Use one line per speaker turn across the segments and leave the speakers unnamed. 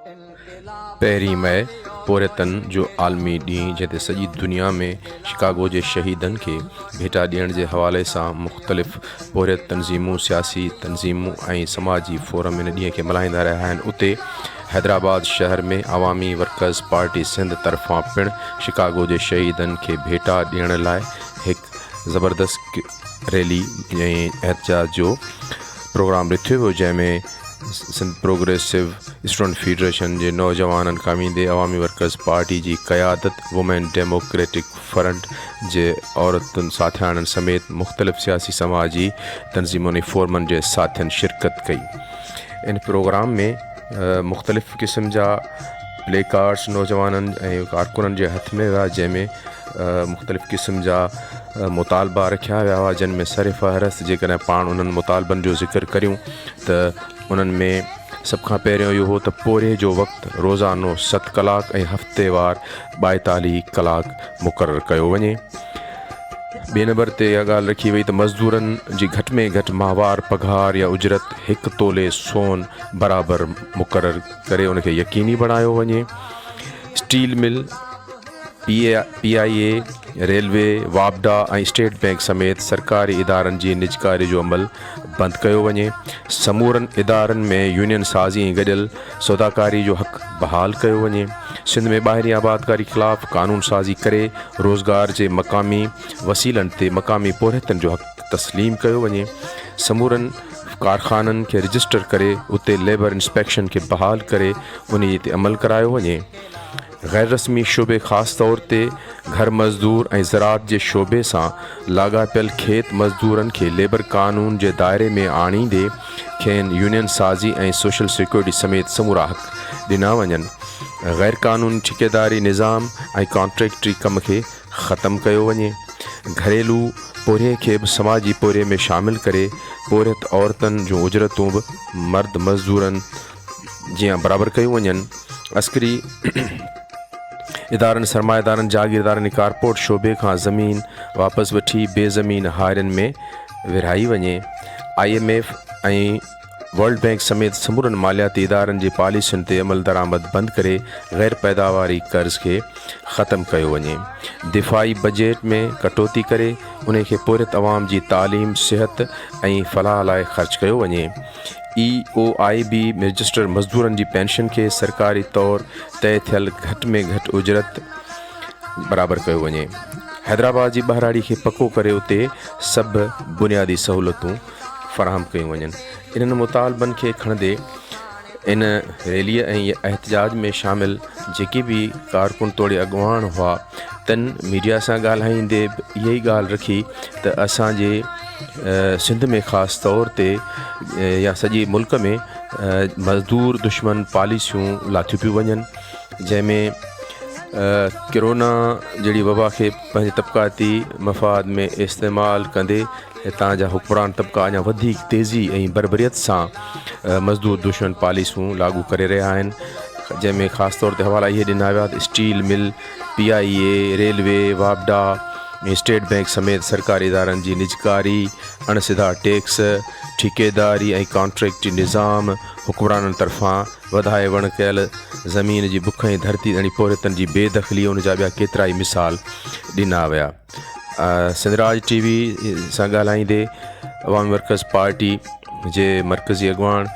پهرين مئي پورهيتن جو عالمي ڏينهن جنهن تي سڄي دنيا ۾ شڪاگو جي شهيدن کي ڀيٽا ڏيڻ جي حوالي سان مختلف پورهيت تنظيمون، سياسي تنظيمون ۽ سماجي فورم ان ڏينهن کي ملهائيندا رهيا آهن اتي حيدرآباد شهر ۾ عوامي ورڪرز پارٽي سنڌ طرفان پڻ شڪاگو جي شهيدن کي ڀيٽا ڏيڻ لاء هڪ زبردست ريلي ۽ احتجاج جو پروگرام رٿيو ويو جنهن ۾ سنڌ پروگريسو اسٽوڊنٽ فيڊريشن جي نوجوانن کان ويندي عوامي ورڪرز پارٽي جي قيادت، وومين ڊيموڪريٽڪ فرنٽ جي عورتن ساٿياڻين سميت مختلف سياسي سماجي تنظيمن ۽ فورمن جي ساٿين شرڪت ڪئي. ان پروگرام ۾ مختلف قسم جا پلي ڪارڊس نوجوانن ۽ ڪارڪنن جي هٿ ۾ هيا جنهن ۾ مختلف قسم جا مطالبا رکيا ويا هئا جن ۾ سر فهرست جيڪڏهن پاڻ انهن مطالبن جو ذڪر ڪريون ته انهن ۾ سڀ کان پهريون اهو هو ته پورهيي جو وقت روزانو ست ڪلاڪ ۽ هفتيوار 42 ڪلاڪ مقرر ڪيو وڃي. ٻئي نمبر تي اها ڳالهه رکي وئي ته مزدورن جي گهٽ ۾ گهٽ ماهوار پگهار يا اجرت هڪ تولي سون برابر مقرر ڪري ان کي يقيني بڻايو وڃي. Steel mill, P I A, railway, واپڊا ۽ اسٽيٽ بئنڪ سميت سرڪاري ادارن جي نجڪاري جو عمل بند ڪيو وڃي، سمورن ادارن ۾ يونين سازي ۽ گڏيل سوداڪاري جو حق بحال ڪيو وڃي، سنڌ ۾ ٻاهرين آبادڪاري خلاف قانون سازي ڪري روزگار جي مقامي وسيلن تي مقامي پورهيتن جو حق تسليم ڪيو وڃي، سمورن ڪارخانن کي رجسٽر ڪري اتي ليبر انسپيڪشن کي بحال ڪري انهي تي عمل ڪرايو وڃي. غير رسمي شعبي خاص طور تي گهر مزدور ۽ زراعت جي شعبي سان لاڳاپيل کيت مزدورن کي ليبر قانون جي دائري ۾ آڻيندي کين يونين سازي ۽ سوشل سيڪيورٽي سميت سمورا حق ڏنا وڃن، غير قانوني ٺيڪيداري نظام ۽ ڪانٽريڪٽري ڪم کي ختم ڪيو وڃي، گهريلو پورهيي کي به سماجي پورهيي ۾ شامل ڪري پورهيت عورتن جون اجرتون به مرد مزدورن جيان برابر ڪيون وڃن، عسڪري ادارن، سرمائيدارن، جاگيردارن ۽ ڪارپوريٽ شعبي کان زمين واپس وٺي بي زمين هارين ۾ ورهائي وڃي، I M F ۽ world bank سميت سمورن مالياتي ادارن جي پاليسين تي عملدرآمد بند ڪري غير پيداواري قرض کي ختم ڪيو وڃي، دفاعي بجيٽ ۾ ڪٽوتي ڪري انهي کي پورهيت عوام جي تعليم، صحت ۽ فلاح لاء خرچ ڪيو وڃي. اي او آء بي رجسٽر مزدورن جي پينشن کي سرڪاري طور طئي ٿيل گهٽ ۾ گهٽ اجرت برابر ڪيو وڃي. حيدرآباد جي ٻهراڙي کي پڪو ڪري اتي سڀ بنيادي سهولتون فراهم ڪيون وڃن. انهن مطالبن کي کڻندي ان ريليء ۽ احتجاج ۾ شامل جيڪي به ڪارڪن توڙي اڳواڻ هئا تن ميڊيا سان ڳالهائيندي به اها ئي ڳالهه رکي ته اسان جي سنڌ ۾ خاص طور تي يا سڄي ملڪ ۾ مزدور دشمن پاليسيون لاٿيون پيون وڃن جنهن ۾ ڪرونا جهڙي وبا کي پنهنجي طبقاتي مفاد ۾ استعمال ڪندي هتان جا حڪمران طبقا اڃا وڌيڪ تيزي ۽ بربريت سان مزدور دشمن پاليسون لاڳو ڪري رهيا آهن جنهن ۾ خاص طور تي حوالا اهي ڏنا ويا ته اسٽيل مل، پي آء اي، ريلوي، واپڊا ۽ اسٽيٽ بئنڪ سميت سرڪاري ادارن جي نجڪاري، اڻ سڌا ٽيڪس، ٺيڪيداري ۽ ڪانٽريڪٽي نظام، حڪمرانن طرفان وڌائي وڻ ڪيل زمين جي بک ۽ ڌرتي ڌڻي پورهيتن جي بي دخلي ان جا ٻيا ڪيترائي مثال ڏنا ويا. سنڌراج ٽي وي سان ڳالهائيندي عوامي ورڪرز پارٽي جي مرڪزي اڳواڻ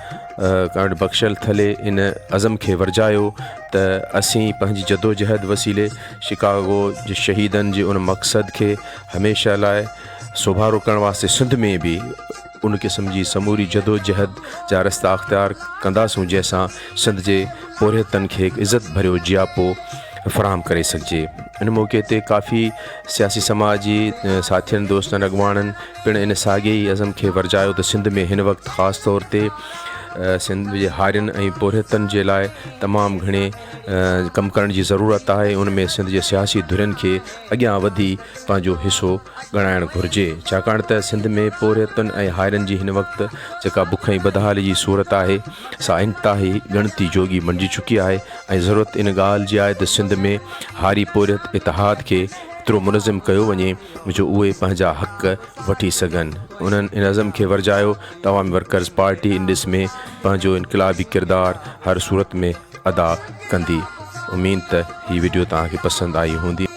ڪامريڊ بخشل ٿلهي ان عزم کي ورجايو ته اسين پنهنجي جدوجهد وسيلي شڪاگو جي شهيدن جي ان مقصد کي هميشه لاء سوڀارو ڪرڻ واسطي سنڌ ۾ به ان قسم جي سموري جدوجهد جا رستا اختيار ڪنداسون جنهن سان سنڌ جي پورهيتن کي هڪ عزت ڀريو جياپو فراهم ڪري سگهجي. ان موقعي تي ڪافي سياسي سماجي ساٿين دوستن اڳواڻن پڻ ان ساڳئي ئي عزم کي ورجايو ته سنڌ ۾ هن وقت خاص طور تي سنڌ جي هارين ۽ پورهيتن جي لاء تمام گهڻي ڪم ڪرڻ جي ضرورت آهي ان ۾ سنڌ جي سياسي ڌرين کي اڳيان وڌي پنهنجو حصو ڳڻائڻ گهرجي ڇاڪاڻ ته سنڌ ۾ پورهيتن ۽ هارين جي هن وقت جيڪا بک ۽ بدحالي جي صورت آهي سا انتهائي ڳڻتي جوڳي بڻجي چڪي آهي ۽ ضرورت ان ڳالهه جي آهي ته سنڌ ۾ هاري پورهيت اتحاد کي ايترو منظم ڪيو وڃي جو اهي پنهنجا حق وٺي سگهن انهن ان عزم کي ورجايو ته عوامي ورڪرز پارٽي ان ڏس ۾ پنهنجو انقلابي ڪردار هر صورت ۾ ادا ڪندي. اميد ته هي وڊيو توهان کي پسند آئي هوندي.